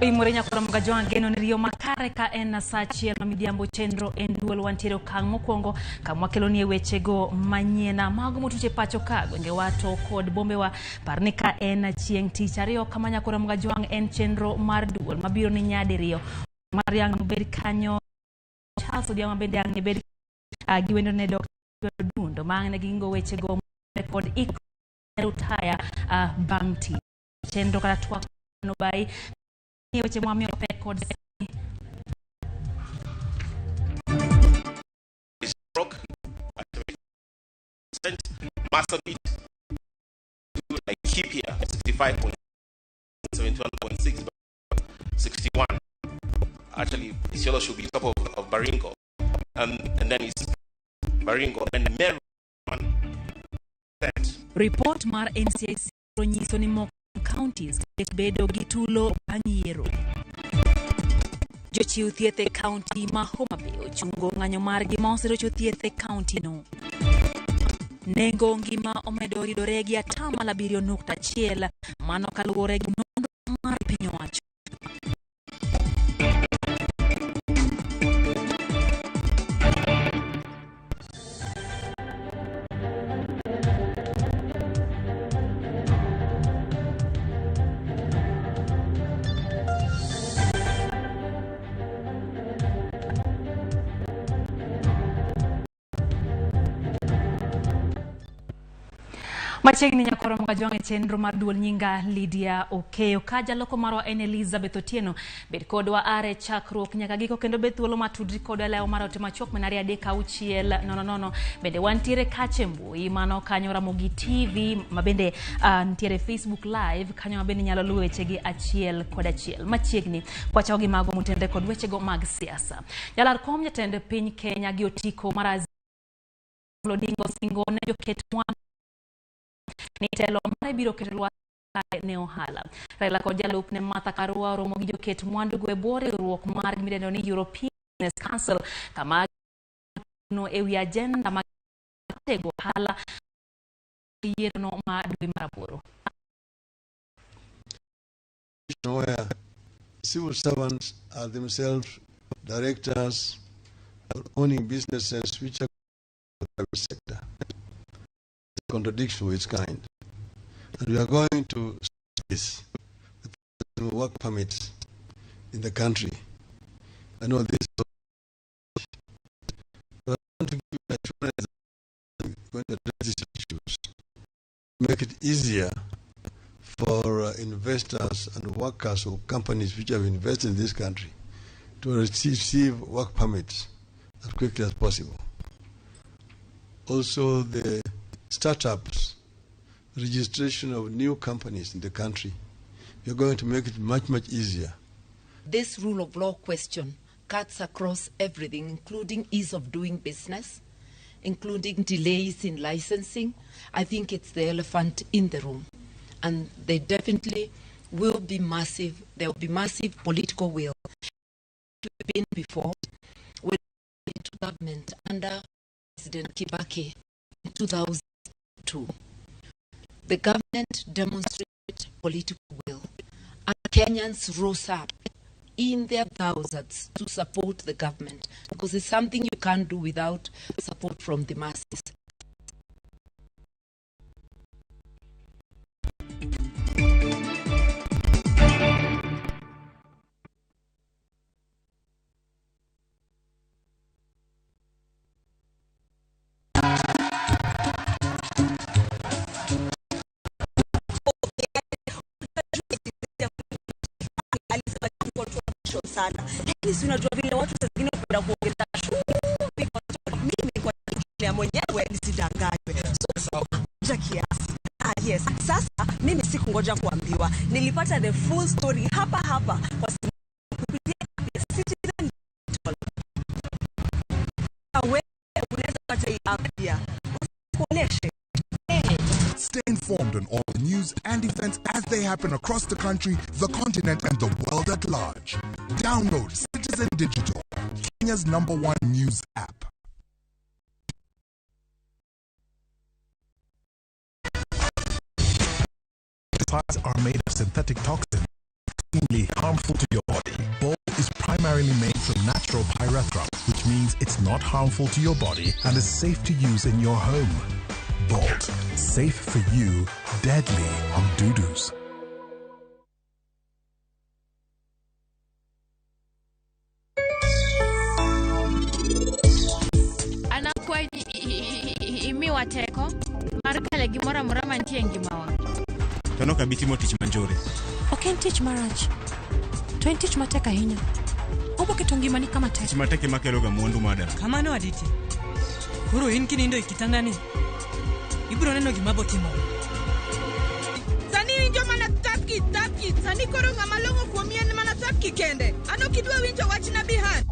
Oimore nyakora Mgajwang' geno ni riyo makare ka en sa achiel ma midhiambo chenro en duol wantiere okang' mokwongo kama wakelonie wechego manyien mago motuch e pacho ka gwengewa to kod bombewa. Par ni ka en chieng' tich ariyo kama nyakora Mgajwang' en chenro mar duol mabiro ni nyadiriyo mar yang' bed kanyo Charles Odhiambo bende ang' ne bed gi wendo ne Dr. Dundo ma ang' ne gingo wechego kod ik utaya bang' tich chenro kata twak nobayi ni weche mwamiyo pek kod Rock at 70%, Marsabit to Laikipia 65.71.6, 61. Actually, Isiolo should be top of Baringo, and then it's Baringo and Meru 1%. Report mar NCIC nyiso ni moko counties bedo gi tulo bang' yiero. Jochiw thieth e kaunti ma Homa Bay ochungo ng'anyo margi ma oserocho thieth e kaunti no. Nengo ngima omedo ridore gi atamalo 7.1 mano kaluwore gi nonro mar piny owacho. Machiegni nyakoro Mgajwang' e chenro mar duol nyinga Lydia Okeyo ka jaloko marwa en Elizabeth Otieno. Bed kodwa are chakruok nyaka giko kendo bed thuolo matudri kodwa e lawo mar ote machuok mana 2 3 6 0 0. Bende wantiere kache mbui mano kanyo Ramogi TV mabende nitiere Facebook Live kanyo mabende nyalo luwo wechegi achiel kod achiel. Machiegni kwachako gi mago motenre kod wechego mag siasa. Jalar kom jatend piny Kenya gi otiko mar Azimio Odinga osingo ne joket mwandu ni telo mare biro keto lwasi kare ne ohala. Raila kod jalupne Martha Karua oromo gi joket mwandu go e bwo riwruok margi midendo ni European Business Council kama no ewi agenda mag tego ohala yiero no ma dwe mar aboro. Where civil servants are themselves directors owning businesses which are the private sector. It's a contradiction of its kind. And we are going to this, the work permits in the country. I know this, but I want to give you assurance that we're going to address these issues, make it easier for investors and workers or companies which have invested in this country to receive work permits as quickly as possible. Also, the startups, registration of new companies in the country, we are going to make it much, much easier. This rule of law question cuts across everything, including ease of doing business, including delays in licensing. I think it's the elephant in the room. And they definitely will be massive. There will be massive political will. We've been before when into government under President Kibaki in 2002. The government demonstrated political will, and Kenyans rose up in their thousands to support the government, because it's something you can't do without support from the masses. Sana. Lakini si unajua vile watu saa zingine hupenda kuongeza chumvi. hapa. Nilipata the full story hapa hapa kwa simu kupitia app ya Citizen Digital. Wewe unaweza pata hii app pia. Usikuoneshe. Stay informed on all the news and events as they happen across the country, the continent, and the world at large. Download Citizen Digital, Kenya's number one news app. Pesticides are made of synthetic toxins, extremely harmful to your body. Bolt is primarily made from natural pyrethrum, which means it's not harmful to your body and is safe to use in your home. Bolt, safe for you, deadly on dudus. An akwayi ni imiwa teko mar kalo gimoro amora mantie e ngimawa. To ne ok abi timo tich manjore. Ok en tich marach, to en tich matek ahinya. Oboketo ngimani kama tek. Tich matek ema kelo ga mwandu madam. Kamano Aditi. Koro in kinindo e kitandani, ibiro neno gima botimore. Sani winjo mana tapki tapki. Sani koro ng'ama long'o kuomi en mana tapki kende. An ok idwa winjo wachna Bihan.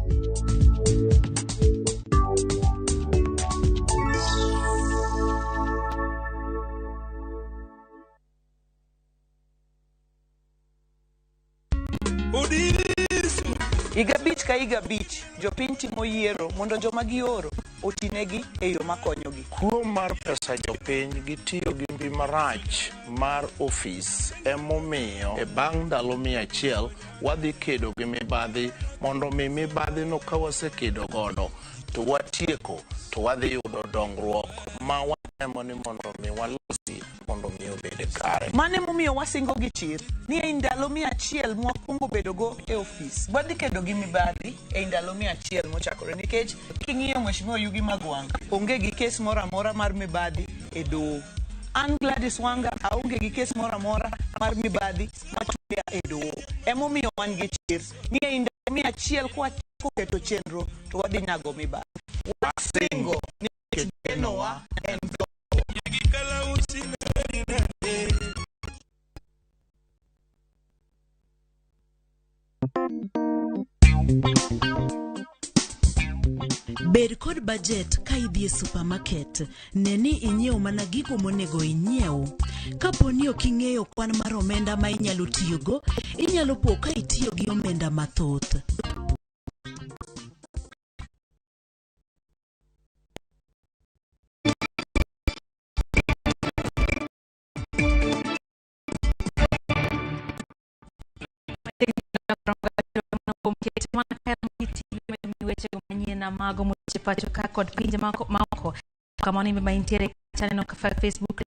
Higa 5 ka higa 5, jopiny timo yiero mondo joma gioro otinegi e yo makonyogi. Kuo mar pesa jopiny gi tiyo gi mbi marach mar ofis emomiyo e bang' ndalo 100 wadhi kedo gi mibadhi mondo mi mibadhi no ka wasekedo godo to watieko to wadhi yudo dongruok ma watemo ni mondo mi walosi mondo mi obed kare. Mano emomiyo wasingo gi chir ni ei ndalo 100 mwakwongo bedogo e ofis, wadhi kedo gi mibadhi ei ndalo 100 mochakore nikech king'iyo Mheshimiwa Yugi Magwang' onge gi kes moro amora mar mibadhi e doho. An Gladys Wanga aonge gi kes moro amora mar mibadhi matuya e doho. Emomiyo wan gi chir ni ei ndalo 100 kwachako keto chenro to wadhi nyago mibadhi. Wasingo nikech genowa en Bed kod bajet ka idhi e supermarket. Ne ni inyiewo mana gigo monego inyiew. Kapo ni ok ing'eyo kwan mar omenda ma inyalo tiyogo, inyalo po ka itiyo gi omenda mathoth. Weche manyien mago moche pacho ka kod pinje maoko. Kamano in ma intiere chaneno ka Facebook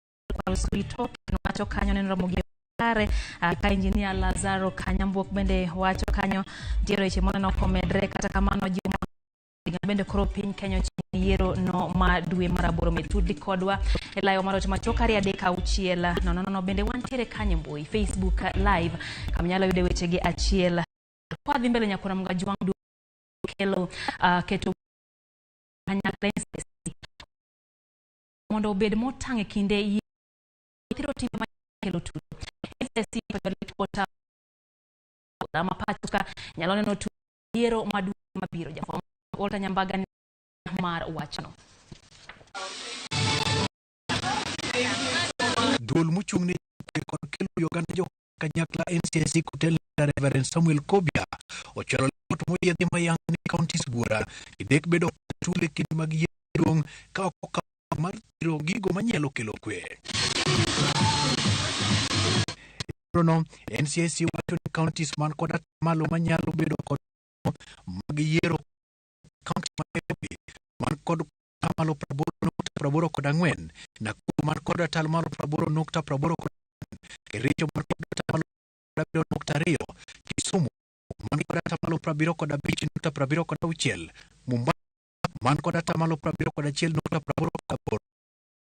Talk wacho kanyo neno Ramogi kare ka Engineer Lazaro Kanyambuok bende wacho kanyo nitiere weche moneno komedre kata kamano ji bende koro piny Kenya yiero no ma dwe mar 8 metudi kodwa e layo mar ote machuok 2 3 6 0 0 0 bende wantiere kanyo mbui Facebook live kama nyalo yude weche gi achiel kwa dhi mbele nyakora Mgajwang' kelo keto kanyakla mondo obed motang' e kinde thiro timbe makelo tulo. NCIC kota ma pacho ka nyalo neno yiero maduong' mabiro. Jafwambo Walter Nyambaga mar wachno. Duol mochung' ne kod kelo oganda jo kanyakla NCIC kotelne Reverend Samuel Kobia ochwalo lipot moyiedhi mayang ni counties buora gidek bedo tulo e kinde mag yiero maduong' ka ok okaw mar thiro gigo manyalo kelo kwe. No, NCIC wacho ni counties man kod atamalo manyalo bedo kod mag yiero county ma Nairobi man kod atamalo 80.84, Nakuru man kod atamalo 80.84, Kericho man kod atamalo 70.2, Kisumu man kod atamalo 75.76, Mombasa man kod atamalo 71.88.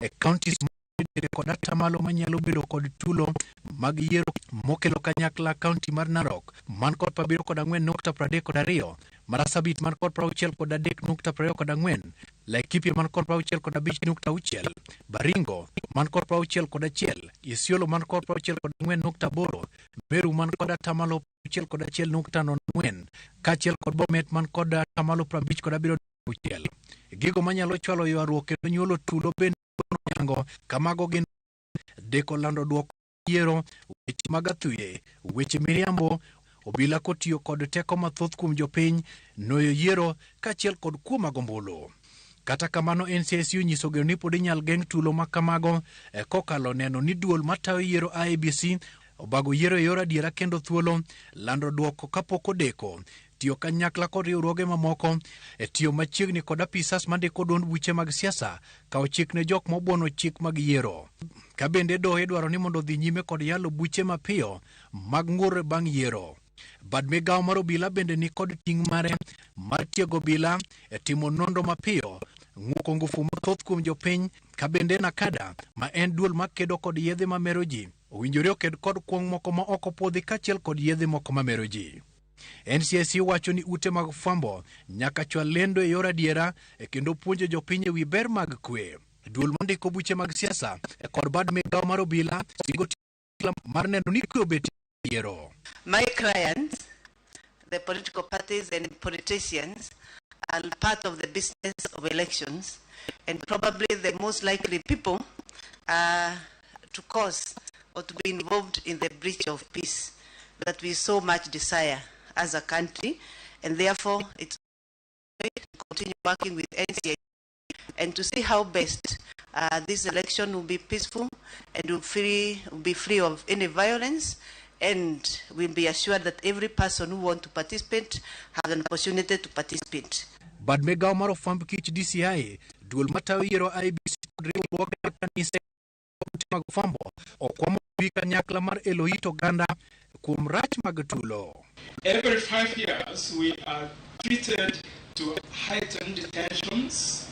E counties nitiere kod atamalo manyalo bedo kod tulo mag yiero mokelo kanyakla county mar Narok man kod 74.32, Marsabit man kod 63.24, Laikipia man kod 65.6, Baringo man kod 61, Isiolo man kod 64.8, Meru man kod 61.04, kaachiel kod Bomet man kod 57.6. Gigo manyalo chwalo ywaruok kendo nyuolo tulo bende oyango kamago gin deko lando duoko yiero, weche mag athuye, weche miriambo, obila kotiyo kod teko mathoth kuom jopiny, noyo yiero kaachiel kod kuo mag ombulu. Kata kamano NCIC onyiso geno ni pod inyal geng' tulo ma kamago kokalo neno ni duol matayo yiero IEBC obago yiero e yor adiera kendo thuolo, lando duoko kapok odeko, tiyo kanyakla kod riwruoge mamoko, e tiyo machiegni kod apisas mandiko duond buche mag siasa, kawo chik ne jok mobuono chik mag yiero. Ka bende doho idwaro ni mondo odhi nyime kod yalo buche mapiyo mag ng'ur bang' yiero. Bad migawo mar obila bende ni kod ting' mare mar tiego obila e timo nonro mapiyo, ng'uko ngufu mathoth kuom jopiny, ka bende NACADA ma en duol makedo kod yedhe mamero ji owinjore oked kod kuong' moko ma ok opuodhi kaachiel kod yedhe moko mamero ji. NCIC wacho ni ute mag fwambo nyaka chwal lendo e yor adiera kendo puonjo jopiny ewi ber mag kwe. Duol mandiko buche mag siasa kod bad migawo mar obila singo mar neno ni kwe obet e yiero. My clients, the political parties and politicians, are part of the business of elections and probably the most likely people to cause or to be involved in the breach of peace that we so much desire as a country, and therefore it's to continue working with NCIC and to see how best this election will be peaceful and will be free of any violence, and will be assured that every person who wants to participate has an opportunity to participate. Bad migawo mar ofwamb kich DCI, duol matayo yiero IEBC kod riwruoge mag kanise ute mag fwambo okwamo wi kanyakla mar elo it oganda kuom rach mag tulo. Every 5 years, we are treated to heightened tensions,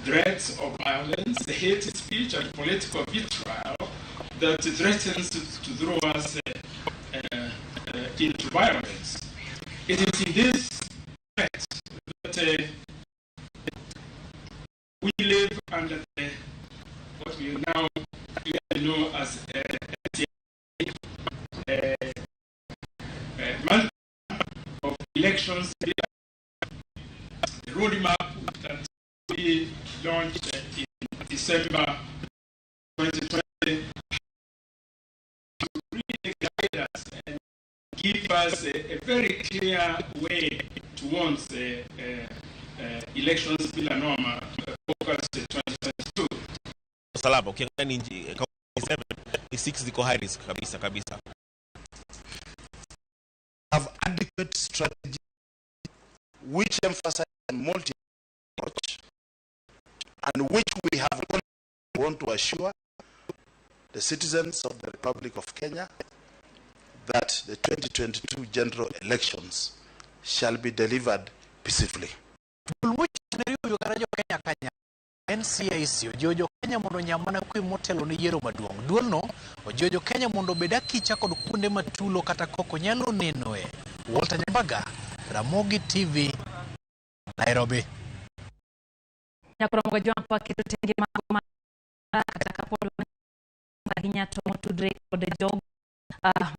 threats of violence, hate speech, and political vitriol that threatens to throw us into violence. It is in this threat that we live under what we now clearly know as mantra of elections, the roadmap that we launched in December 2020 to really guide us and give us a very clear way towards elections bila noma August 2022. Salama ukiangalia ni nchi 7 ni 6 ziko high risk kabisa kabisa. Have adequate strategy which emphasize multi approach and which we have want to assure the citizens of the Republic of Kenya that the 2022 general elections shall be delivered peacefully. NCIC ojiwo jo Kenya mondo onyam mana kwe motelo ne yiero maduong'. Duolno ojiwo jo Kenya mondo obed akicha kod kuonde ma tulo kata koko nyalo nenoe. Walter Nyambaga, Ramogi TV, Nairobi. Nyakoromogo jwang' waketo tenge mago kata kapod ahinya to motudre kod jogo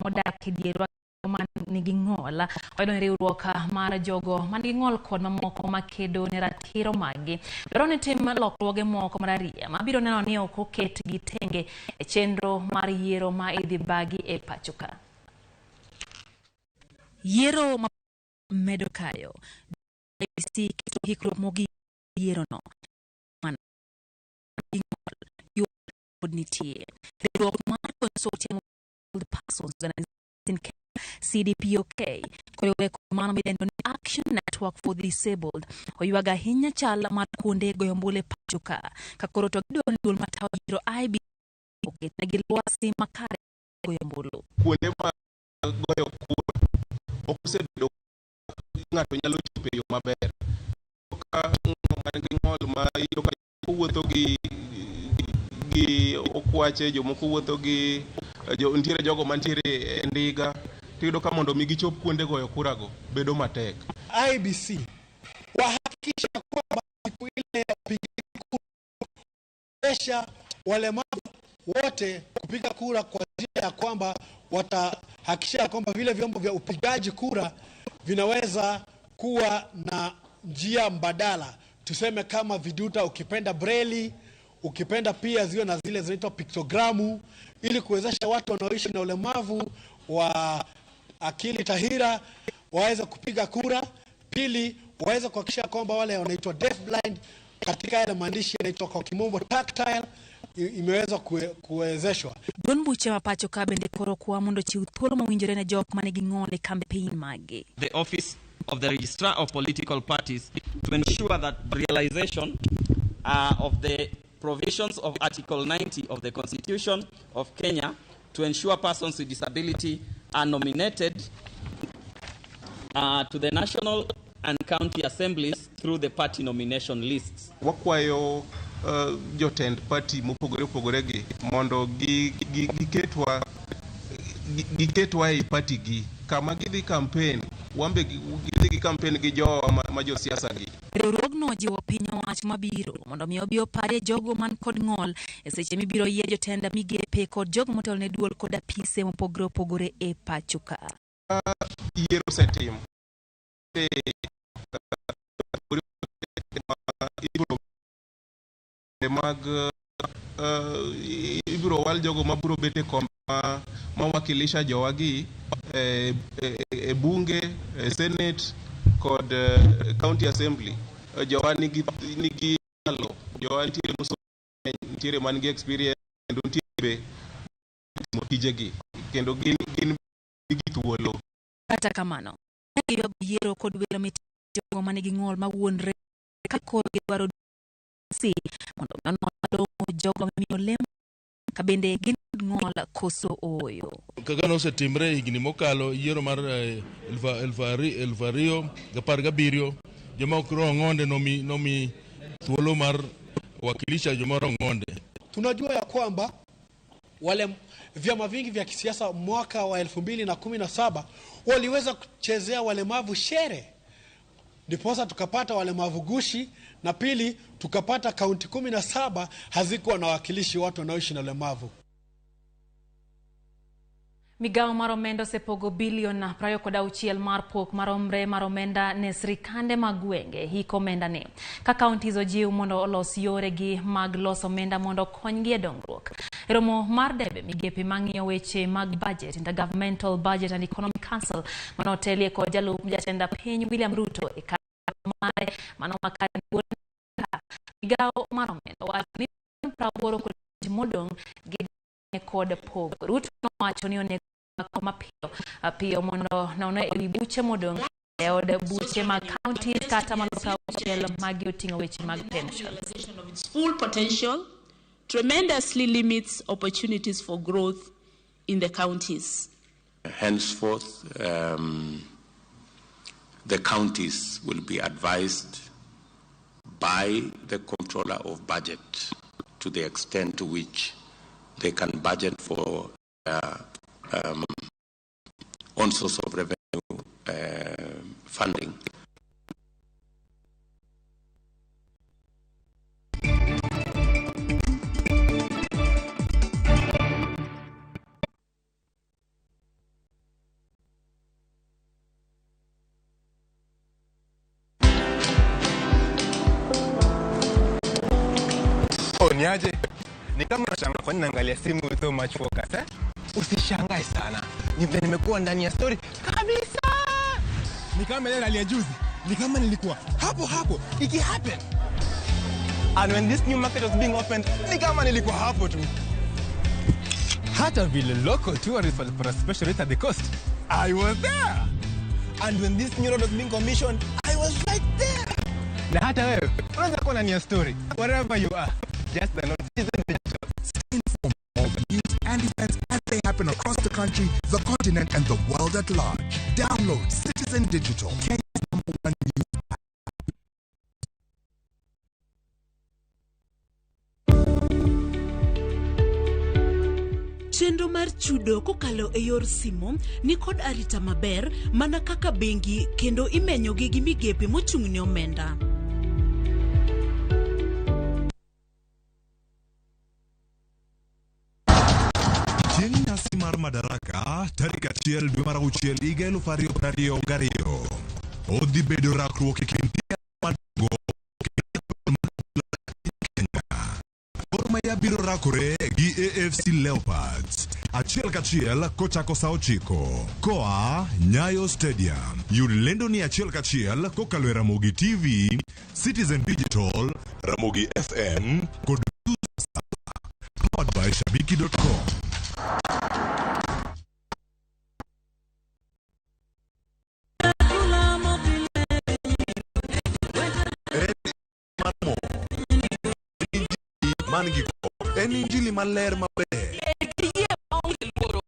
modak e dierwa man nigi ng'ol. Wayudo ni riwruok mar jogo man gi ng'ol kod mamoko makedo ne ratiro maggi dwaro ni tim lokruoge moko marariya mabiro neno ni ok oketgi tenge e chenro mar yiero ma idhi bagi e pacho ka. Yiero ma medo kayo IEBC keto hikruok mogik yiero no pod nitie. Riwruok mar Consortium of Persons Organization Kenya CDPOK koriwore kod mano midendo ni Action Network for the Disabled oywago ahinya chal mar kuonde goyo ombulu e pacho ka ka koro to gidwaro ni duol matayo yiero IEBC oketnegi lwasi makare goyo ombulu. Kuonde ma goyo kura ok osebedo ng'ato nyalo chopo e yo maber ka ng'ama nigi ng'ol ma iyudo ka wuotho gi okwache jomoko wuotho gi jo, nitiere jogo mantiere e ndiga tiyudo ka mondo mi gichop kuonde goyo kura go bedo matek. IEBC wahakikisha kwamba siku ile ya upigaji kura walemavu wote kupiga kura kwa njia ya kwamba watahakikisha kwamba vile vyombo vya upigaji kura vinaweza kuwa na njia mbadala, tuseme kama viduta, ukipenda breli, ukipenda pia ziwe na zile zinaitwa piktogramu, ili kuwezesha watu wanaoishi na ulemavu wa akili tahira waweze kupiga kura. Pili, waweze kuhakikisha kwamba wale wanaitwa deaf blind katika yale maandishi yanaitwa kwa kimombo tactile imeweza kuwezeshwa. Duond buche ma pacho ka bende koro kwa mondo chiw thuolo mowinjore ne jok manigi ng'ol e campaign maggi. The office of the Registrar of Political Parties to ensure that realization of the provisions of Article 90 of the Constitution of Kenya to ensure persons with disability are nominated to the national and county assemblies through the party nomination lists. Wakwayo jotend party mopogore opogore gi mondo giketwa ei party gi kama gidhi campaign wambe gidhi gi campaign gi jowa ma josiasa gi. Riwruogno jiwo piny owacho mabiro mondo mi obi oparie jogo man kod ng'ol e seche mibiro yie jotend migepe kod jogo motelo ne duol kod apise mopogore opogore e pacho ka. Yiero osetim mag ibiro wal jogo mabiro bet e kom ma wakilisha jowagi e bunge, e senate kod county assembly. Jowa nigi nyalo, jowa nitiere mosomo, nitiere man gi experience kendo nitiere be timo tijegi kendo gin gi thuolo. Kata kamano, ne giywago yiero kod welo mitimo jogo manigi ng'ol mawuondre ka koro gidwaro si mondo onon malong'o jogo mamiyo lemo ka bende gin kod ng'ol koso ooyo. Kaka nosetimre higni mokalo yiero mar 2017 joma ok rong'onde nomi thuolo mar wakilisha joma rong'onde. Tunajua ya kwamba wale vyama vingi vya kisiasa mwaka wa 2017 waliweza kuchezea walemavu shere, ndiposa tukapata walemavu gushi, na pili tukapata kaunti 17 hazikuwa na wakilishi watu wanaoishi na ulemavu. Migawo mar omenda osepogo bilion 26 mar pok maromre mar omenda ne sirikande mag gwenge hik omenda ni. Ka counties ojiw mondo olos yoregi mag loso omenda mondo okonygi e dongruok. E romo mar debe migepe mang'iyo weche mag budget, Intergovernmental Budget and Economic Council manotelie kod jalup jatend piny William Ruto e kar mare mano makare migawo mar omenda owacho ni 85 modong' gi kod pok. Ruto nowacho ni onego mapiyo piyo mondo nono ewi buche modong' e od buche mag counties kata maloka auchiel magi oting'o weche mag pension. Of its full potential tremendously limits opportunities for growth in the counties. Henceforth, the counties will be advised by the controller of budget to the extent to which they can budget for own source of revenue funding. Oh, niaje? Ni kama unashangaa kwa nini naangalia simu with so much focus, eh? Usishangae sana. Ni vile nimekuwa ndani ya story kabisa. Ni kama ile rally ya juzi. Ni kama nilikuwa hapo hapo iki happen. And when this new market was being opened, ni kama nilikuwa hapo tu. Hata vile local tourists walipata special rate at the coast, I was there. And when this new road was being commissioned, I was right there. Na hata wewe unaweza kuwa ndani ya story wherever you are. Just the Citizen Digital. Stay informed of all the news and events as they happen across the country, the continent, and the world at large. Download Citizen Digital, Kenya's #1 news app. Chenro mar chudo kokalo e yor simo nikod arita maber mana kaka bengi kendo imenyogi gi migepe mochung' ne omenda. Chieng' nyasi mar Madaraka tarik 1 dwe mar 6 higa 2022 odhi bedo rakruok e kind timbe madongo Kenya. Gor Mahia biro rakore gi AFC Leopards achiel kachiel kochako sa 9 koa Nyayo Stadium. Yud lendo ni achiel kachiel kokalo e Ramogi TV, Citizen Digital, Ramogi FM kod powered by Shabiki.com. Man gi en injili maler maber. Bed gi yie maonge luoro.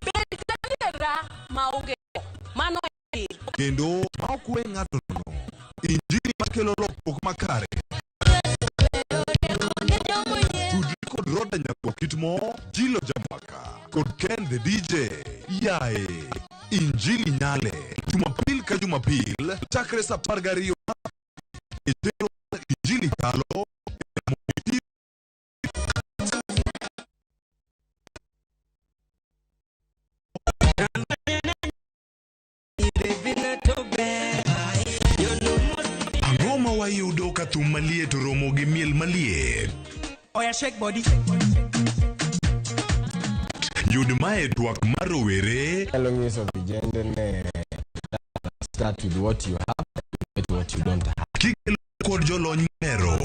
Bed gadiera maonge mano e kendo ma ok we ng'ato nono. Injili makelo lokruok makare. Tudri kod Roda Nyakwa Kitmo, Jilo Jamaka kod Ken the DJ. Yae, Injili Nyale. Jumapil ka Jumapil, chakre sa 12 e chenro mar Injili Kalo e Ramogi TV. Ang'o ma wayudo ka thum maliet oromo gi miel maliet? Oya shake body. Yud mae twak mar rowere. Anyalo nyiso vijende ne start with what you have get what you don't have. Kikelo kod jolony mero.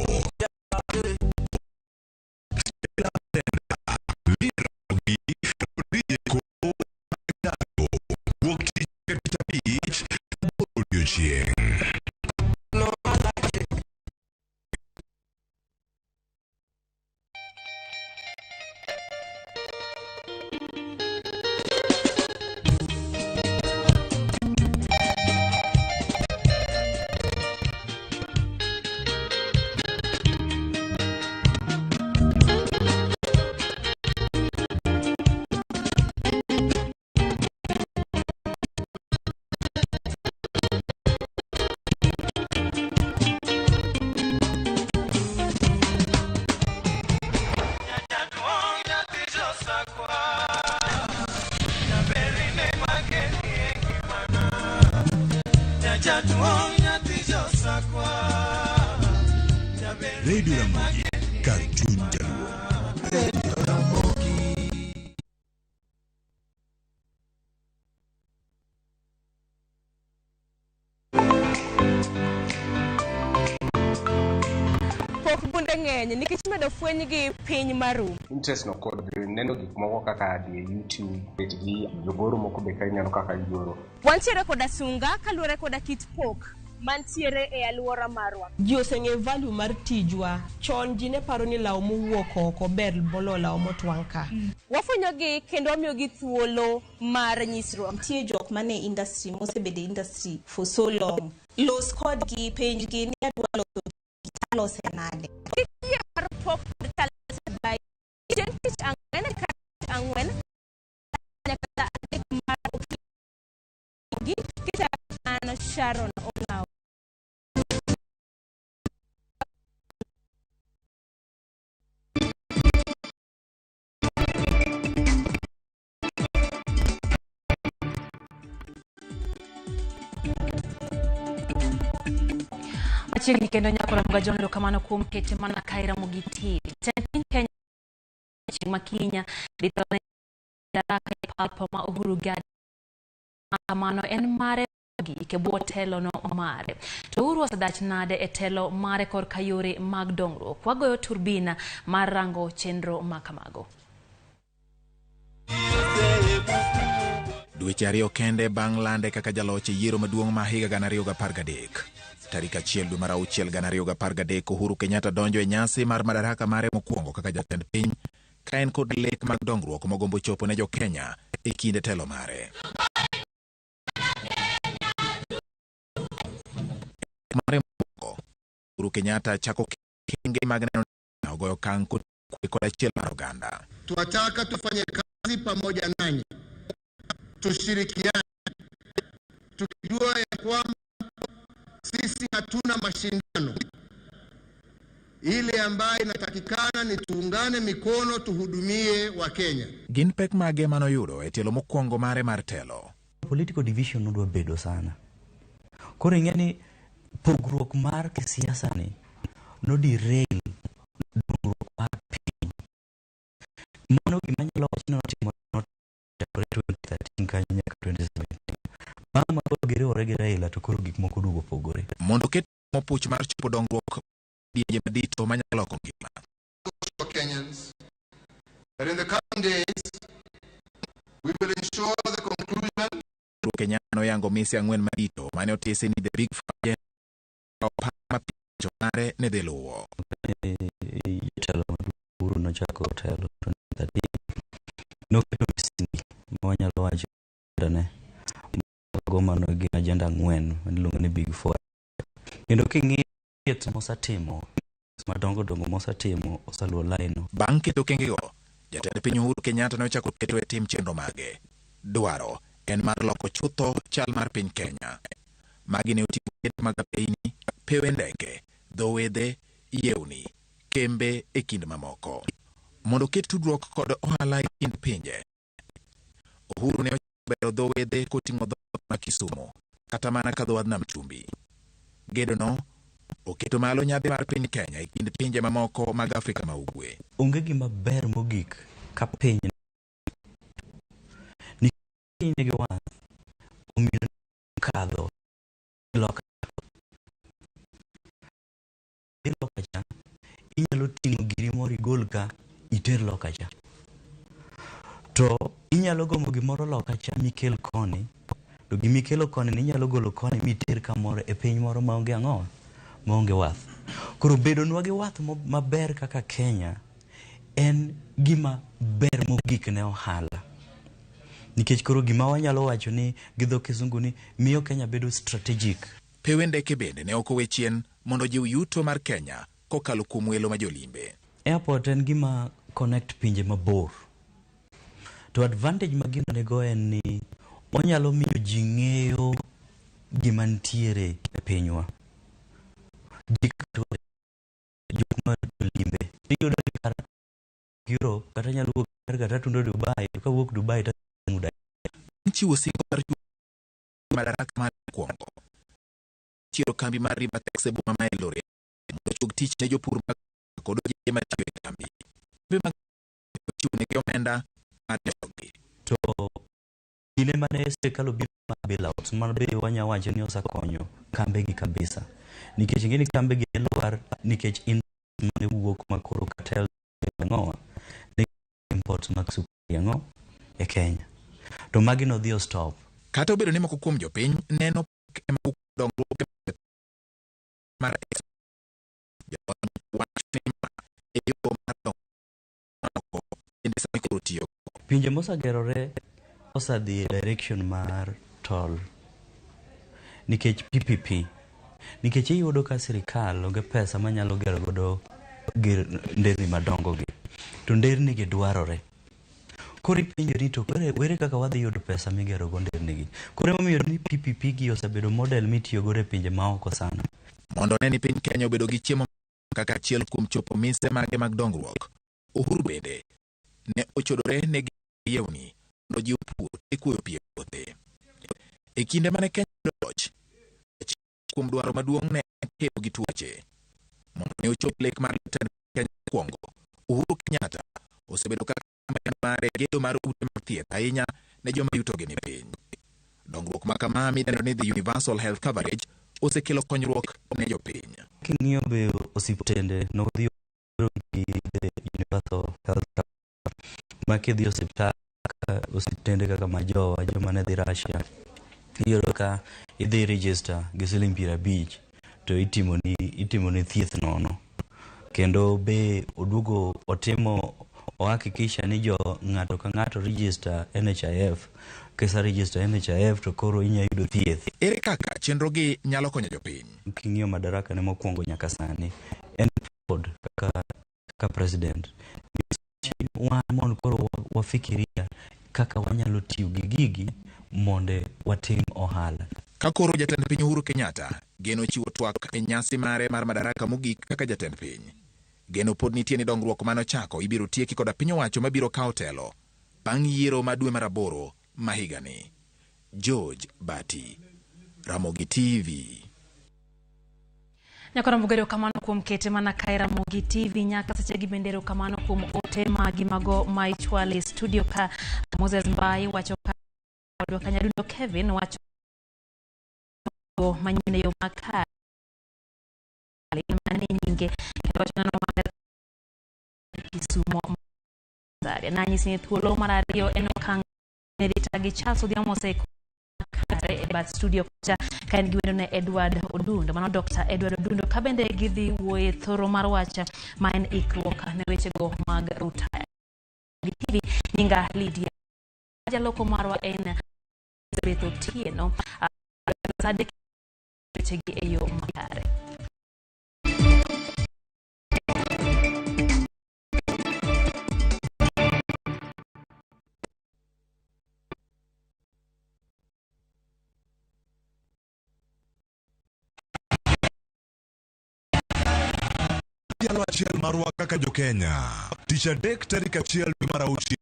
Stella Brenda, Lee Ramogi, DJ Ko, Dago, Wuok Tich ka Tich Abich, 8 odiochieng'. Radio Ramogi, kar chuny Jaluo. Pok bunde ng'eny nikech imedo fwenygi piny maru. Interest no kod neno gik moko kaka dhi e YouTube, bet gi jogoro moko be ka ineno kaka gigoro. Wantiere koda sunga kaluwore koda kit pok mantiere e alwora marwa. Ji oseng'eyo value mar tijwa. Chon ji ne paro ni law mowuok oko ber moloyo law motwang' ka. Wafwenyogi kendo wamiyogi thuolo mar nyisruok. Nitie jok mane industry mosebedo e industry for so long. Los kodgi, penjgi ni adwa loso gini, talose nade. Kik yie mar pok kod talanta by chieng' tich ang'wen ka tich ang'wen nyaka sa 3 mar okinyi kita an Sharon Ong'aw. Machiegni kendo nyako Ramogi Ajwang' erokamano kuom kete mana kae Ramogi TV. Tend piny Kenya chieng' ma Kenya dhi telo ne Madaraka e pap ma Uhuru Gardens. Kamano en mare mogik e bwo telo no mare. To Uhuru osedach nade e telo mare korka yore mag dongruok? Wagoyo turbina mar rango chenro ma kamago. Dweche 2 kende bang' lande kaka jaloch e yiero maduong' ma higa 2013. Tarik 1 dwe mar 6 2013 Uhuru Kenyatta donjo e nyasi mar madaraka mare mokwongo kaka jatend piny ka en kod lek mag dongruok mogombo chopo ne jo Kenya e kinde telo mare. Mare mokwongo, Uhuru Kenyatta chako kenge mag neno ni ogoyo okang' kwe kod achiel mar oganda. Twataka tufanye kazi pamoja nanyi, tushirikiane, tukijua ya kwamba sisi hatuna mashindano. Ile ambayo inatakikana ni tuungane mikono, tuhudumie Wakenya. Gin pek mage manoyudo e tielo mokwongo mare mar telo? Political division nodwa bedo sana. Koro ing'e ni pogruok mar kisiasa ni no derail dongruok mar piny. Mano gima anyalo wacho ni notimore nochakore 2013 kanyo nyaka 2017. Bang' ma koro giriwore gi Raila to koro gik moko oduogo pogore. Mondo oket mopuch mar chopo dongruok dienje madito manyalo loko ngima. Kenyans that in the coming days we will ensure the conclusion Uhuru Kenyatta noyango mise ang'wen madito mane otisi ni the big four agenda opar ma picho mare ne dhi luwo. Jatelo maduong' Uhuru nochako telo 2013 noketo misingi ma wanyalo wacho ne mago mano gin agenda ang'wen miluongo ni big four. Kendo king'iyo thieth mosetimo madongo dongo mosetimo oseluwo line no. Bang' keto okengego, jatend piny Uhuru Kenyatta nochako keto e tim chenro mage. Dwaro en mar loko chutho chal mar piny Kenya. Magi ne oting'o gedo mag apeyni, pewe ndeke, dho wedhe, yewni, kembe e kind mamoko. Mondo oket tudruok kod ohala e kind pinje, Uhuru ne ochako bero dho wedhe koting'o dho wath ma Kisumu kata mana ka dho wadh Nam Chumbi. Gedono oketo malo nyadhi mar piny Kenya e kind pinje mamoko mag Afrika ma Ugwe. Onge gima ber mogik ka piny nikech piny nigi wath omiyo kadho loka dhi loka cha inyalo ting'o giri moro igol ka iter loka cha to inyalo gomo gimoro loka cha mikel koni to gimikelo koni ni inyalo golo koni miter kamoro e piny moro maonge ang'o maonge wath koro bedonwa gi wath maber kaka Kenya en gima ber mogik ne ohala nikech koro gima wanyalo wacho ni gi dho kisungu ni miyo Kenya bedo strategic. Pewe ndeke bende ne ok owe chien mondo ojiw yuto mar Kenya kokalo kuom welo ma jolimbe. Airport en gima connect pinje mabor. To advantage ma gino nigo en ni onyalo miyo ji ng'eyo gima nitiere e pinywa. Ji kaka jok ma jolimbe iyudo ni kar Europe kata nyalo wuok Amerika to atundo Dubai to kawuok Dubai to Chiwo singo mar madaraka mar mokwongo chiero kambi mar Rivatex e boma ma Eldoret mondo ochuog tich ne jopur mag kod ojende matiyo e kambi. Kembe mag ochiwonegi omenda mar jogi. To kinde mane sirikal obiro mar bailouts mano be wanya wacho ni osekonyo kambe gi kabisa nikech ing'e ni kambe gi ne lwar nikech industry mane wuok makoro cartel ang'owa ne import mag sukari ang'o e Kenya to magi nodhi o stop. Kata obedo ni moko kuom jopiny neno pek ema wuok dongruok mar jolony wacho ni ma e yo mar dongruok bende sani koro tiyo. Pinje mosegerore osedhi e direction mar toll nikech PPP nikech iyudo ka sirikal onge pesa manyalo gero godo nderni madongo gi to nderni gi dwarore. Koro ipenjori to were kaka wadhi yudo pesa migero go nderni gi. Koro emomiyo ni PPP gi osebedo model mitiyo godo e pinje maoko sana. Mondo ne ni piny Kenya obedo gi chiemo kaka achiel kuom chopo mise mage mag dongruok, Uhuru bende ne ochodore ne yewni mondo jiw pur e kuoyo pi e puothe. E kinde mane Kenya yudo loch, achiel kuom dwaro maduong' ne en kedo gi tuoche. Mondo ne ochop lek mar jatend Kenya mokwongo, Uhuru Kenyatta osebedo kaka kampen mare gedo mar ute mag thieth ahinya ne joma yutogi ni piny. Dongruok ma kama midendo ni the Universal Health Coverage osekelo konyruok ne jopiny. King'iyo be osiptende nodhi gi the Universal Health Coverage ma kidhi osiptal osiptende kaka majowa joma ne dhi Russia iyudo ka idhi register gi siling 50 to itimoni thieth nono. Kendo be oduogo otimo ohakikisha ni jo ng'ato ka ng'ato register NHIF. Kisa register NHIF to koro inya yudo thieth. Ere kaka chenro gi nyalo konyo jopiny? King'iyo madaraka ne mokwongo nyaka sani en pod kaka president. wan mondo koro wafikiria kaka wanyalo tiyo gi gigi mondo watim ohala. Ka koro jatend piny Uhuru Kenyatta geno chiwo twak e nyasi mare mar madaraka mogik kaka jatend piny. Geno pod nitie ni dongruok manochako ibiro tieki koda piny owacho mabiro kawo telo bang' yiero ma dwe mar 8 ma higani. George Bati, Ramogi TV. Nyakora Mbuga, erokamano kuom kete mana kae Ramogi TV nyaka seche gi bende erokamano kuom ote magi mago ma ichwalo e studio ka Moses Mbai wacho ka kodwa Kanyadundo Kevin wacho manyien e yo makare mane nyinge kendo wacho neno maber Kisumo Nanyisi ni thuolo mar 2 en okang' Rita gi Charles Odhiambo oseko kare e bath studio kocha ka en gi wendo ne Edward Odundo, mano Dr. Edward Odundo, ka bende gidhi wuoye thoro mar wach ma en ikruok ne wechego mag rutaya. TV nyinga Lydia, jaloko marwa en Elizabeth Otieno, sadek wechegi e yo makare. Odhialo achiel marwa kaka jo-Kenya. Tich adek tarik 1 dwe mar 6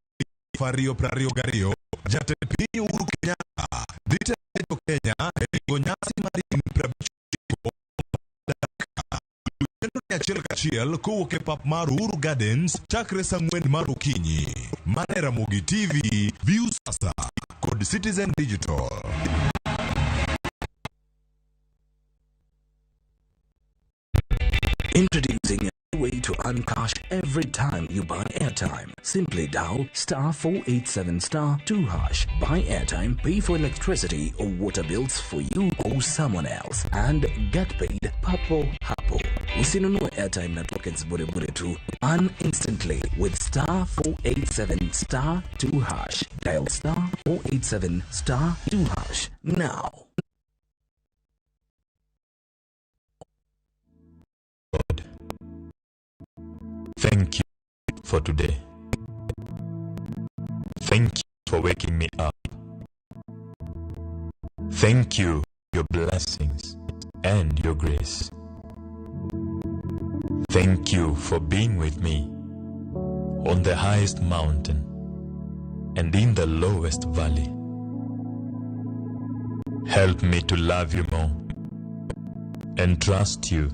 2022, jatend piny Uhuru Kenyatta dhi telo ne jo-Kenya e ringo nyasi mar higni 59 chenro ni achiel kachiel kowuok e pap mar Uhuru Gardens chakre saa 4 mar okinyi. Mana e Ramogi TV, Viusasa kod Citizen Digital. Introducing a way to earn cash every time you buy airtime. Simply dial star 487 star 2 hash. Buy airtime, pay for electricity or water bills for you or someone else, and get paid papo hapo. Usinunue airtime na tokens bure bure tu. Earn instantly with star 487 star 2 hash. Dial star 487 star 2 hash now. Thank you for today. Thank you for waking me up. Thank you for your blessings and your grace. Thank you for being with me on the highest mountain and in the lowest valley. Help me to love you more and trust you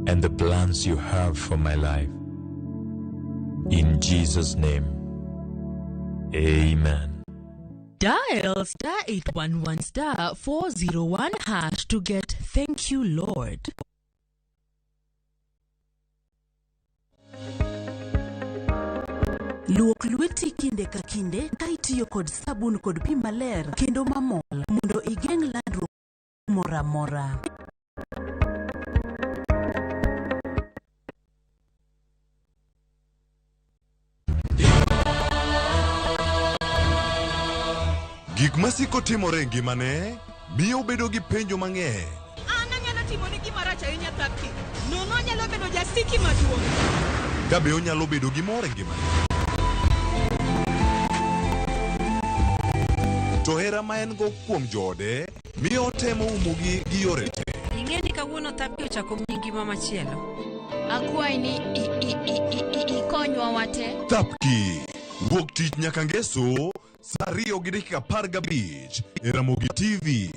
and the plans you have for my life. In Jesus' name, amen. Dial star 811 star 401 hash to get Thank You Lord. Luok lweti kinde ka kinde ka itiyo kod sabun kod pi maler kendo mamol mondo igeng' landruok moro amora. Gik masiko timore e ngimane miyo obedo gi penjo mang'eny. An anyalo timoni gima rach ahinya Thapki. Nono anyalo bedo jasiki maduong'. Ka be onyalo bedo gi mor e ngimane. To hera ma en go kuom joode miyo otemo umogi gi yore te. Ing'e ni kawuono Thapki ochako miyi ngima machielo. Akwayi ni ikonywa wate. Thapki wuok tich nyaka ngeso saa 2:15 e Ramogi TV.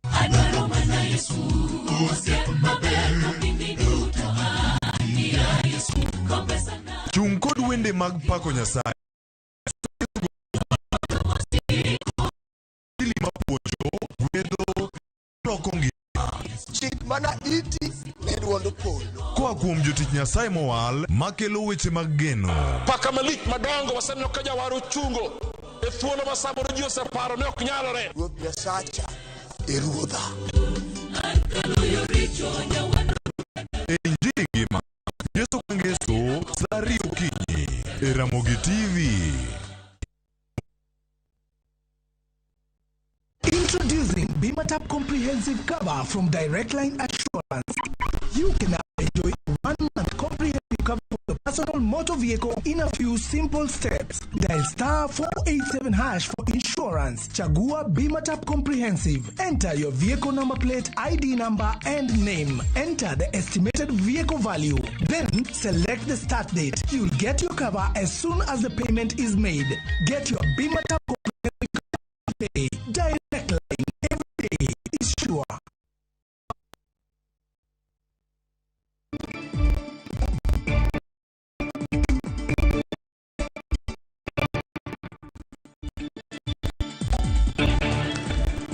Adwaro mana Yesu, osiep maber mapindi duto ania Yesu, kopesa na. Chung' kod wende mag pako Nyasaye. Injili mapuonjo, gwedho, loko ngima. Chik mana iti ne duond polo. Koa kuom jotich Nyasaye mowal makelo weche mag geno. Paka malich madongo waseneno ka jawar ochungo e thuolo ma samoro ji oseparo ne ok nyalore. Ruoth Nyasacha e ruodha. E Injili ngima, Ngeso ka ngeso, saa 2 okinyi e Ramogi TV. Introducing Bimatap Comprehensive Cover from Direct Line Assurance. You can now personal motor vehicle in a few simple steps. Dial star 487 hash for insurance. Chagua Bima Tap Comprehensive. Enter your vehicle number plate, ID number, and name. Enter the estimated vehicle value. Then select the start date. You'll get your cover as soon as the payment is made. Get your Bima Tap Comprehensive cover today. Direct line every day is sure.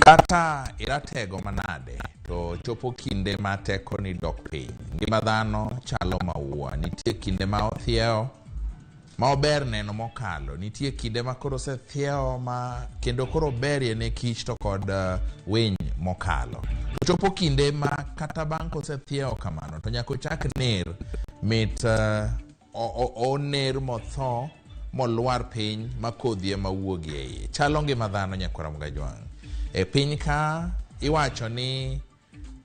Kata iratego manade to chopo kinde ma tekoni dok piny. Ngima dhano chalo maua. Nitie kinde ma othiewo ma ober neno mokalo. Nitie kinde ma koro osethiewo ma kendo koro oberie ne kich to kod winy mokalo. To chopo kinde ma kata bang' kosethiewo kamano to nyaka ochak ner mit oner motho molwar piny ma kodhi ema wuogi e iye. Chalo ngima dhano nyakwar Mgajwang'. E piny ka iwacho ni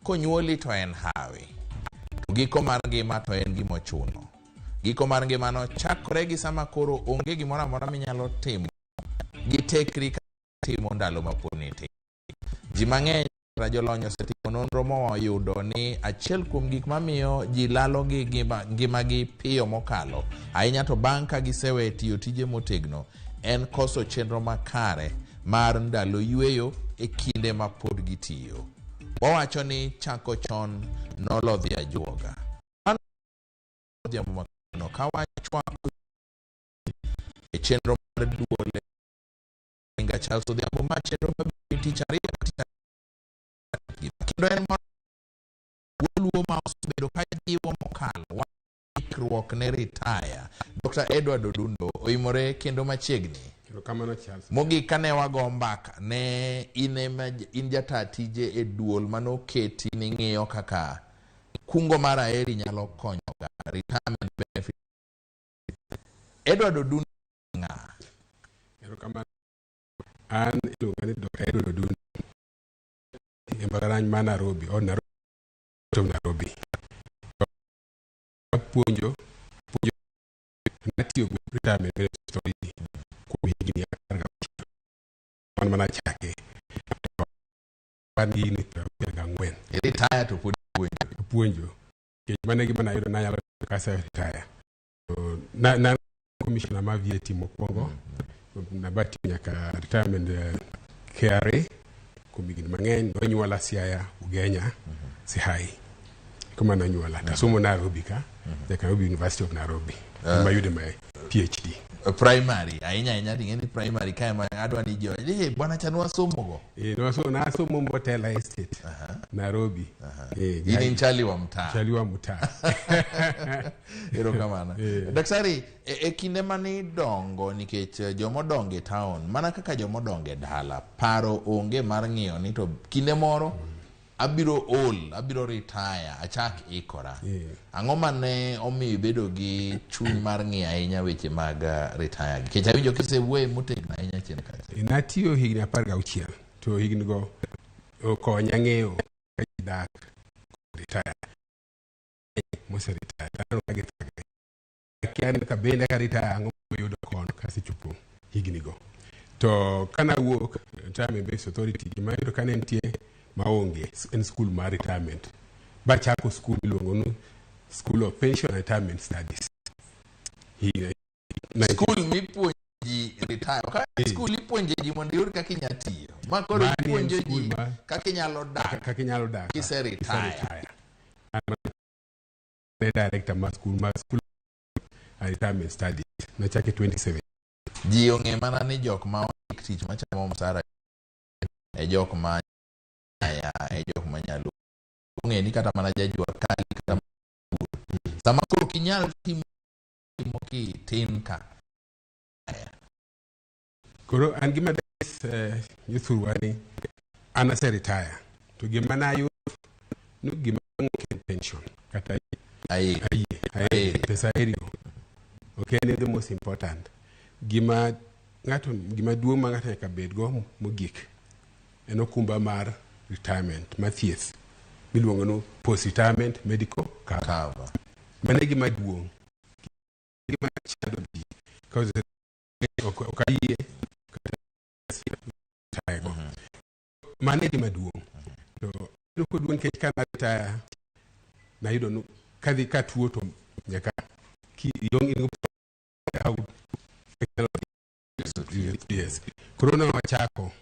konyuoli to en hawi, to giko mar ngima to en gima ochuno. Giko mar ngimano chakore gi sama koro onge gimoro amora minyalo timo gi tekri kata timo ndalo ma pod nitie. Ji mang'eny kata jolony osetimo nonro moyudo ni achiel kuom gik mamiyo ji lalo gi ngimagi piyo mokalo ahinya to bang' ka gisewe tiyo tije motegno en koso chenro makare mar ndalo yweyo e kinde ma pod gitiyo. Wawacho ni chako chon nolodhi ajuoga. Mano odhiambo ma kawuono ka wachwako e chenro mar duol Inga Charles Odhiambo ma chenro mabiro tich ariyo kendo en moro wuoluo ma osebedo ka jiwo mokalo ikruok ne retire. Dr. Edward Odundo oimore kendo machiegni. Erokamano Charles. Mogik kane wago mbaka ne in jata tije e duol manoketi ni ng'iyo kaka kungo mar Aheri nyalo konyo oganda, retirement benefit. Edward Odundo ng'a? Erokamano. An iluonga ni Dr. Edward Odundo e mbalariany ma Nairobi, od Nairobi, Nairobi. Apuonjo natiyo gi retirement benefit authority kuom higni 16. Mano mana chake. An gi higni 64. Retire to pod ipuonjo. Apuonjo. Nikech mano e gima nayudo nanyalo timo kase retire. Na commissioner mar VAT mokwongo. Nabatiyo nyaka retirement KRA kuom higni mang'eny. Nonyuola Siaya, Ugenya, Sihai. Kuma nonyuola. Tasomo Nairobi ka, nyaka Nairobi University of Nairobi. Ema ayude my PhD. Primary, ahinya ahinya ting'e ni primary kae ma adwa ni jo, bwana cha nwasomo go. Nasomo Mbotela Estate, Nairobi. In in chali wa mtaa. Chali wa mtaa. Erokamano. Daktari, e kinde mane idongo nikech jomodongo e town, mana kaka jomodongo e dala, paro onge mar ng'iyo ni to kinde moro abiro ol, abiro retire, achak ikora. Ang'o mane omiyo ibedo gi chuny mar ng'iyo ahinya weche mag retire? Nikech awinjo kisewuoye motegno ahinya chien kacha. Natiyo higni 16 to higni go okonya ng'eyo kaka ji dak retire. Mose retire, aneno ka githagre. Akia ni ka bende ka retire ang'o mayudo kono kasechopo higni go. To kana wuok Retirement Benefits Authority, gima ayudo ka ne nitie maonge en school mar retirement. Bachako school miluongo ni School of Pension and Retirement Studies. School mipuonjo ji retire. Ka school ipuonjo ji mondo iyud kaka inyalo tiyo. Ma koro Mani en ipuonjo school ji kaka inyalo dak. Kaka inyalo dak. Kise retire. Ne director mar school mar School of Retirement Studies. Nachake 2007. Ji ong'e mana ni jok ma ondik tich machamo msara e jok ma ya e jok ma nyalo ong'e ni kata mana jajua kali kata sama koro ok inyal timo kitin ka. Koro an gima jothurwa ni an ase retire to gima nayudo no gima ok en pension kata ayie ayie pesa aheri go ok en the most important. Gima ng'ato gima duong' ma ng'ato nyaka bed go mogik en okumba mar retirement mar thieth miluongo ni post retirement medical cover. Mano e gima duong'. Ka ok ayie retire go. Mano e gima duong'. To ayudo koduong' nikech ka naretire nayudo ni kadhi katuo to nyaka ki idong' in go yes. Koro ne wachako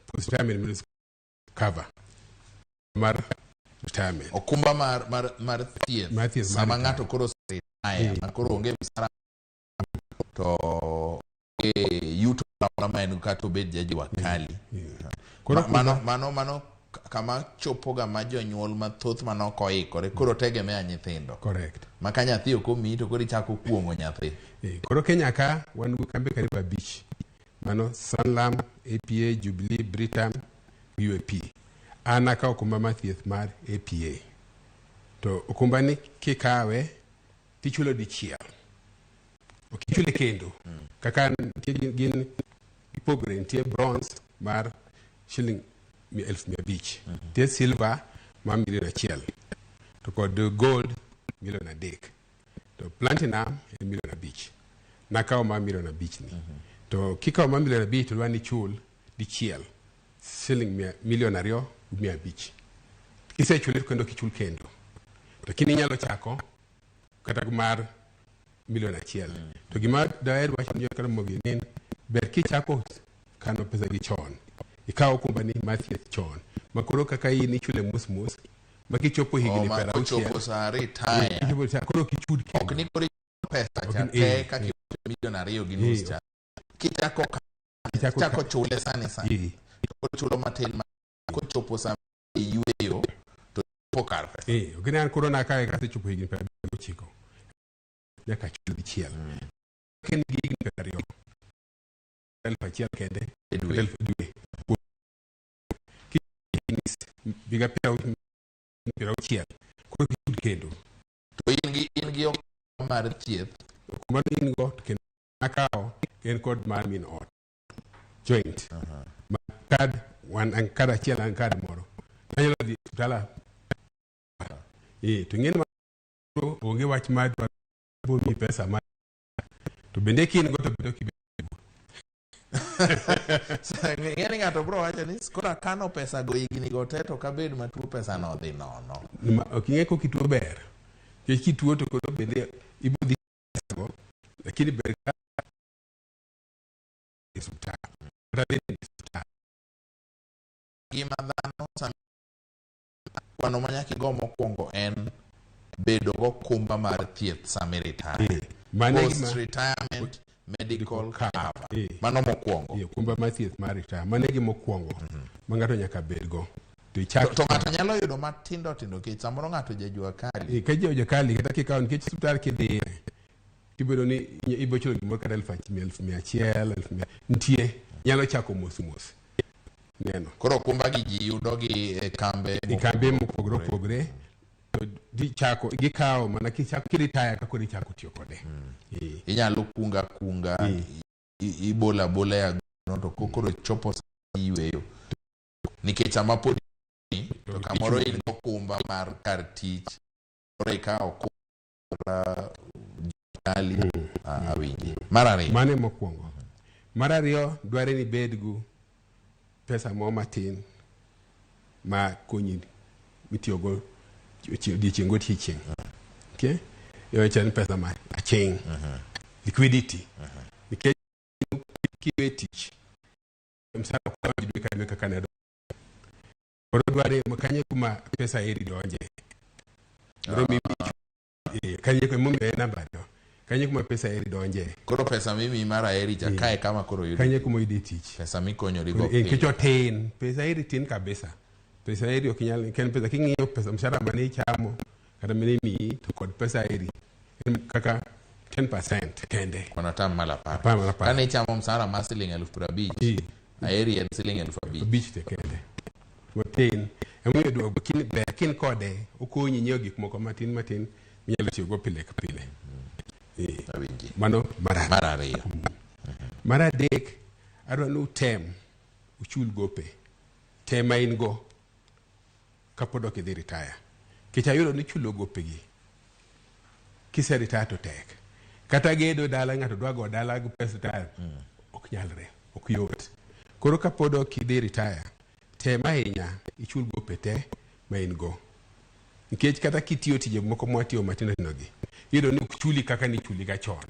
post retirement medical cover mar retirement. Okumba mar thieth. Mar thieth mar sama retire. Ng'ato koro retire ma koro onge msara to onge yuto moro ma en kata obed jajua kali. Koro Mano kama chopoga ma jonyuol mathoth manok oikore koro tegemea nyithindo. Correct. Ma ka nyathi ok omiyi to koro ichako kuong'o nyathi. Koro Kenya ka wan gi kambe karibu 5. Mano Sanlam, APA, Jubilee, Britam, UAP. An akawo okumba mar thieth mar APA. To okumba ni kikawe tichulo dichiel. Ok ichule kendo. Kaka nitie gin gipogre, nitie bronze mar shiling 500,000. Nitie silver mar 1,000,000. To kod gold 3,000,000. To platinum en 5,000,000. Nakawo mar 5,000,000 ni. To kikawo mar 5,000,000 to dwa ni ichul dichiel siling 2,500,000. Kisechule to kendo ok ichul kendo. Lakini inyalo chako kata mar 1,000,000. To gima daher wacho ni Jokaramogi ni ber kichako kano pesa gi chon. Ikawo okumbani mar thieth chon. Ma koro kaka in ichule mos mos ma kichopo higni Oh, ma 60. kochopo sa retire. Kichopo sa koro ok ichud kendo. Ok ni koro ichulo pesa cha Ok ni- te kaka 2.5 million cha. Kichako kichako chule sani sani. To koro chulo matin ma kochopo sa iyweyo to chopo kar pesa. Ok ni an koro nakawe kasechopo higni 59. Nyaka achul dichiel. Ka in gi higni 20, 1,000 kende. E dwe. Elfu dwe. Higa 60, koro ok ichud kendo. To in gi okumba mar thieth. Okumba no in go to kendo nakawo en kod mar min ot. Joint. Ma kad wan an kad achiel an kad moro. Anyalo dhi e osiptal. To ing'eni ma onge wach mar dwaro miyi pesa ma to bende ka in go to bende ok ibed. Ing'e ni ng'ato bro wacho ni koro akano pesa go higni go te to kabed matuo pesa no odhi nono. Ok ing'e kok ituo ber. Nikech kituo to koro bende ibo dhi pesa go, lakini ber ka e osiptal. Kata dhi e osiptal. Ngima dhano sama kwano ma nyaka igo mokwongo en bedo gokumba mar thieth sama iretire. Mano e gima- Post retirement medical cover. Mano mokwongo. Okumba mar thieth mar retire. Mano e gima mokwongo ma ng'ato nyaka bed go. To ichak To ng'ato nyalo yudo matindo tindo nikech samoro ng'ato jajua kali. Ka jajua kali kata kikawo nikech osiptal kidhiye tibedo ni ibo chulo gimoro kata 100,000, 100,000 nitie nyalo chako mos mos. Neno. Koro okumba gi ji yudo gi e kambe E kambe mopogore opogore. To gichako gikawo mana kichako kiritaya ka koro ichako tiyo kode. Inyalo kunga kunga ibola abola e agono to kokoro chopo sa iyweyo. Nikech sama pod to kamoro in gokumba mar kar tich koro ikawo okumba kali awinji. Mar ariyo. Mano e mokwongo. Mar ariyo dware ni ibed gu pesa moro matin ma konyi mitiyogo odiochieng' godiochieng'. Okay? Iwacho ni pesa ma aching'. Liquidity. Nikech kiwe tich msara ok donj dwe ka dwe kaka ne donjo. Koro dware kanyo kuma pesa eri donje. Koro kanyo emomiyo en namba ariyo. Kanyo kuma pesa eri donje. Koro pesa mimiyi mar aheri cha kae kama koro yudo. Kanyo kuma oyude tich. Pesa mikonyori go. Nikech otin, pesa eri tin kabisa. Pesa eri ok inyal, en pesa king'iyo pesa mshahara mane ichamo kata mane imiyi to kod pesa eri en kaka 10% kende. Kwano atam malo apar. Apar malo apar. Kane ichamo msara mar siling 50,000, aheri en siling 5,000. 5,000 te kende. Matin. Emomiyo duogo kin ber kin kode okonyi nyiewo gik moko matin matin minyalo tiyogo pile ka pile. Mano mar ariyo. Mar ariyo. Mar adek, adwa ni utem uchul gope te ma in go kapod ok idhi retire. Nikech ayudo ni chulo gopegi kise retire to tek. Kata gedo dala ng'ato dwa go dala gi pes retire. Ok nyalre, ok yot. Koro kapod ok idhi retire, tem ahinya ichul gope te ma in go. Nikech kata kitiyo tije moko mwatiyo matindo tindo gi, iyudo ni ok chuli kaka nichuli ga chon.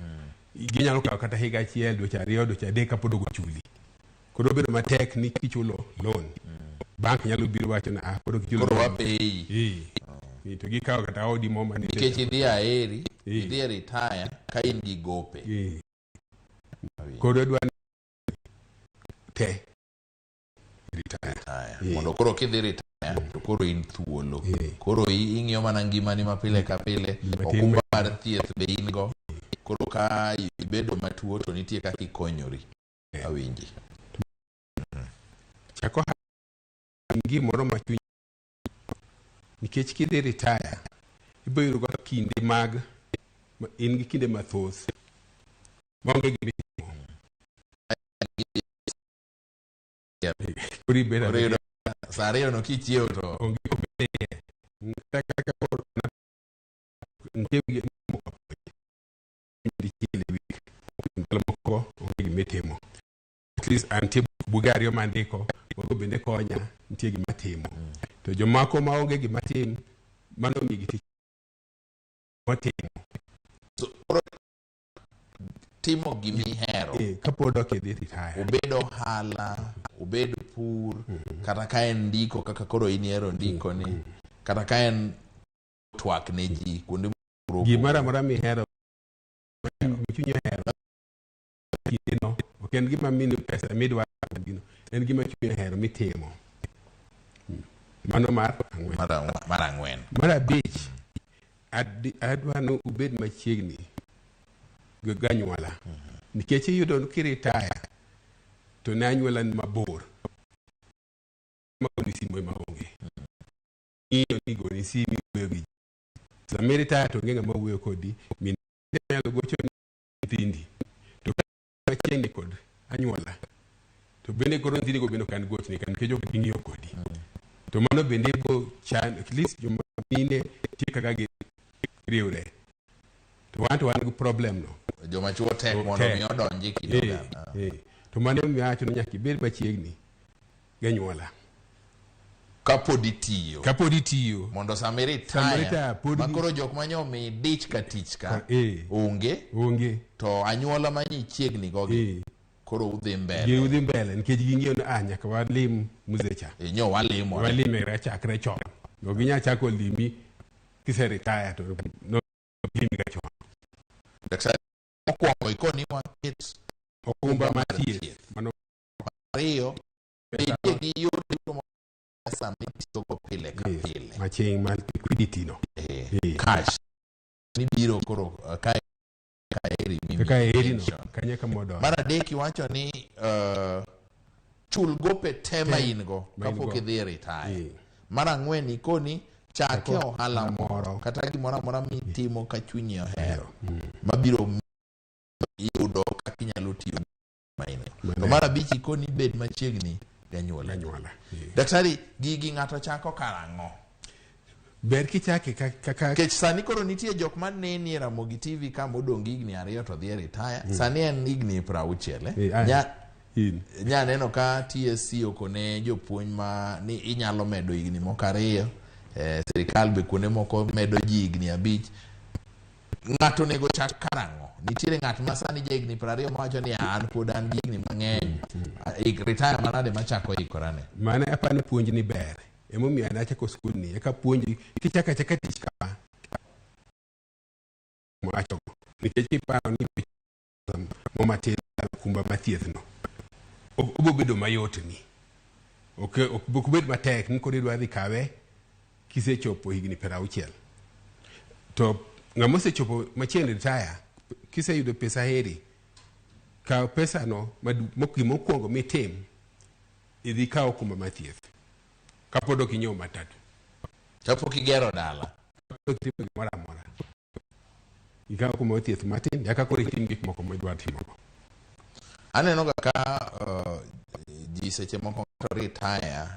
Ginyalo kawo kata higa achiel, dweche ariyo, dweche adek kapod ok ochuli. Koro bedo matek ni kichulo loan. Bank nyalo biro wacho ni ah koro kichulo Koro loan. wapeyi. Eh. To gikawo kata odi mo mane Nikech idhi aeri, idhi e retire ka in gi gope. Koro idwa ni te retire. Mondo koro kidhi retire to koro in thuolo. Koro ing'iyo mana ngimani ma pile ka pile, okumba mar thieth be in go. Koro ka ibedo matuo to nitie kaka ikonyori. Awinji. Chako ohala gimoro ma chuny nikech kidhi retire ibiro yudo ka kinde mag in gi kinde mathoth maonge gima itimo. Koro ibedo Koro iyudo sa ariyo no kichiewo to onge kombe. Kata kaka koro nitie gik moko dichiel e week ndalo moko onge gima itimo. At least antie buge ariyo mandiko mago bende konya nitie gima timo. To jomoko maonge gima tim mano migi tich motimo. So, koro timo gimihero. Kapod ok idhi retire. Obed ohala, obed pur, kata ka en ndiko kaka koro in ihero ndiko ni, kata ka en twak ne ji kuonde mopogore Gimoro amora mihero chunyi ohero kindeno ok en gima mini pesa midwaro gino en gima chunyi ohero mitimo. Mano mar ang'wen. Mar ang'wen. Mar abich, adwa ni ubed machiegni gi anyuola. Nikech iyudo ni kiritaya to ne anyuola ni mabor. Magoni simu ema onge. Ng'iyo ni goni simu iwuoyo gi ji. Sama iritaya to onge ng'ama wuoyo kodi, min nyalo gocho ni nyithindi. To ka machiegni kod anyuola, to bende koro nyithindigo bende ok an gochni ka nikech ok ging'iyo kodi. To mano bende bo chan, at least joma mine nitie kaka giriwre. To wan to wan gi problem no. Joma chuo tek mondo mi odonji kind oganda. To mano emomiyo awacho ni nyaka ibed machiegni gi anyuola. Kapod itiyo. Kapod itiyo. Mondo sama Sama iritaya, iritaya pod ma koro jok manyo omi dich ka tich ka onge, onge. To anyuola manyi chiegni go gi koro udhi mbele. Gi udhi mbele nikech ging'iyo ni ah nyaka walim mzee cha. Nyo walimore. Walime chakre chon. Ok ginyal chako limi kise retire to no limi ga chon. Daktari, mokwongo ikoni waket okumba mar thieth. Mano ariyo, bedie gi yor yuto pesa mitiyogo pile ka pile. Maching mar liquidity no. Cash. Mibiro koro ka eri mimi. Kaka eri no. Kanye kama odonjo. Mar adek iwacho ni chul gope te ma in go kapok idhi e retire. Mar ang'wen ikoni chake ohala moro kata gimoro amora mitimo ka chunyi ohero mabiro yudo kaka inyalo tiyo ma in go. To mar abich ikoni bed machiegni gi anyuola. Daktari, gigi ng'ato chako karang'o? Ber kichake kaka Nikech sani koro nitie jok ma neni e Ramogi TV ka modong' gi higni ariyo to dhi e retire. Sani en higni 60 eh. Nya neno ka TSC okone jopuonj ma ni inyalo medo higni moko ariyo. Sirikal be kuonde moko medo ji higni 5. Ng'ato onego chak karang'o? Nitiere ng'at ma sani ja higni 20 mawacho ni an pod an gi higni mang'eny. Retire manade machako ikorane? Mano apani puonj ni ber. Emomiyo an achako skul ni eka puonji kichako achaka tich kama mawacho go. Nikech kiparo ni mo matin okumba mar thieth no obiro bedo mayot ni. Ok bed matek ni koro idwa dhi kawe kisechopo higni 60. To ng'ama osechopo machiegni retire kiseyudo pesa heri kaw pesa no gima okuongo mitim idhi kaw okumba mar thieth kapod ok inyiewo matatu. Kapok igero dala. Kapok itimo gimoro amora. Ikaw okumba mar thieth matin eka koro itim gik moko midwa timogo. Aneno ga ka ji seche moko ng'ato retire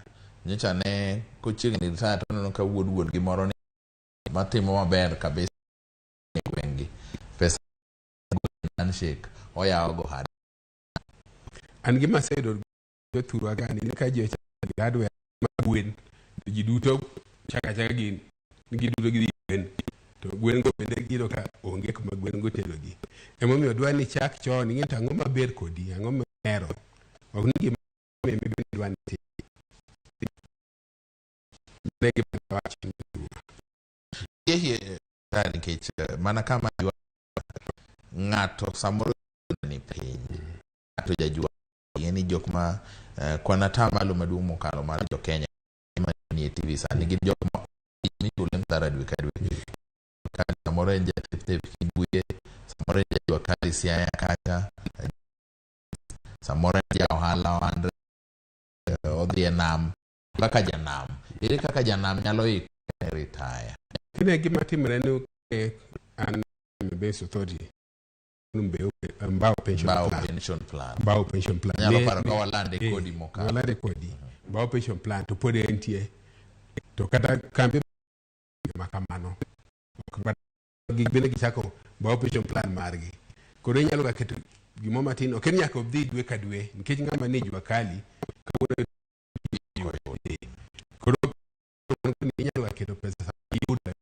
nyocha ne kochiegni retire to aneno ka wuod wuon gi moro ni matimo maber kabisa e gweng'gi. Pesa Handshake oyawo go hard. An gima aseyudo jothurwa ka ni ka ji ochako gi hardware mar gwen to ji duto chako achaka gin ni giduto gidhi gwen to gwen go bende giyudo ka onge kuma gwen go terogi. Emomiyo dwa ni chak chon ing'e to ang'o maber kodi ang'o mihero ok ni gima bende dwa ni tim. Ne gima awacho ni jothurwa. Yie nikech mana kama ywa ng'ato samoro ni piny ng'ato jajua ni jok ma kwan atamalo maduong' mokalo mar jo Kenya manie TV sani gin jok ma michule msara dwe ka dwe. Samoro en jatep Kibuye, samoro en jajua kali Siaya kacha, samoro en ja ohala ohand odhi e nam kaka janam. Ere kaka janam nyalo ikore ne retire? Kine gima timore ni an Base Authority Mbao Pension Mbao Plan. Pension Plan. Mbao Pension Plan. Nyalo paro ka walande kodi mokalo. Walande kodi. Mbao Pension Plan to pod entie. To kata kambi ma kamano. Gik bende gichako Mbao Pension Plan margi. Koro inyalo ga keto gimo matin ok en nyaka odhi dwe ka dwe nikech ng'ama ni jua kali kawuono koro inyalo ga keto pesa sama iyudo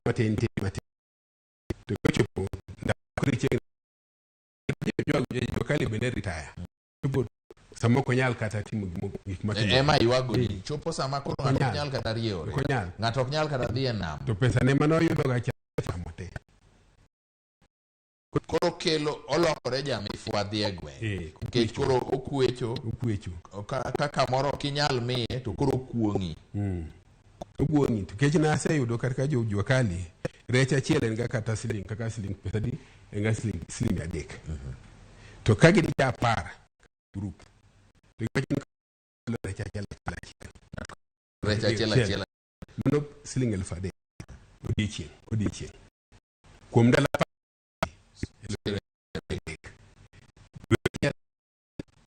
matin tin matin to kochopo ndalo koro chieng' jua kali bende retire chopo sama ok onyal kata timo gik matimo Ema ywago ji chopo sama koro ng'ato ok nyal kata riewore. Ok onyal. Ng'ato ok nyal kata dhi e nam. To pesa ne mane oyudo ga chamo te. Koro kelo olokore jamifwa dhi e gweng'. Nikech koro okwecho. Okwecho. Ka kamoro ok inyal miye to koro okuong'i. Okuong'i. Nikech naseyudo kata ka jua kali rech achiel en ga kata siling kaka siling pesa di en ga siling 300. To ka gidhi 10 group to giwacho ni rech achiel achiel achiel. Rech achiel achiel. Mano siling 3000 odiechieng' odiechieng'. Kuom ndalo 10 3.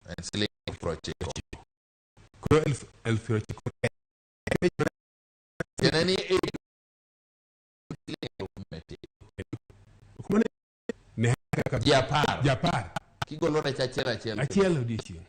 En siling 90. Koro 90,000. Tiende ni e Ne kaka ji 10. Ji 10. Kigolo rech achiel achiel. Achiel odiechieng'.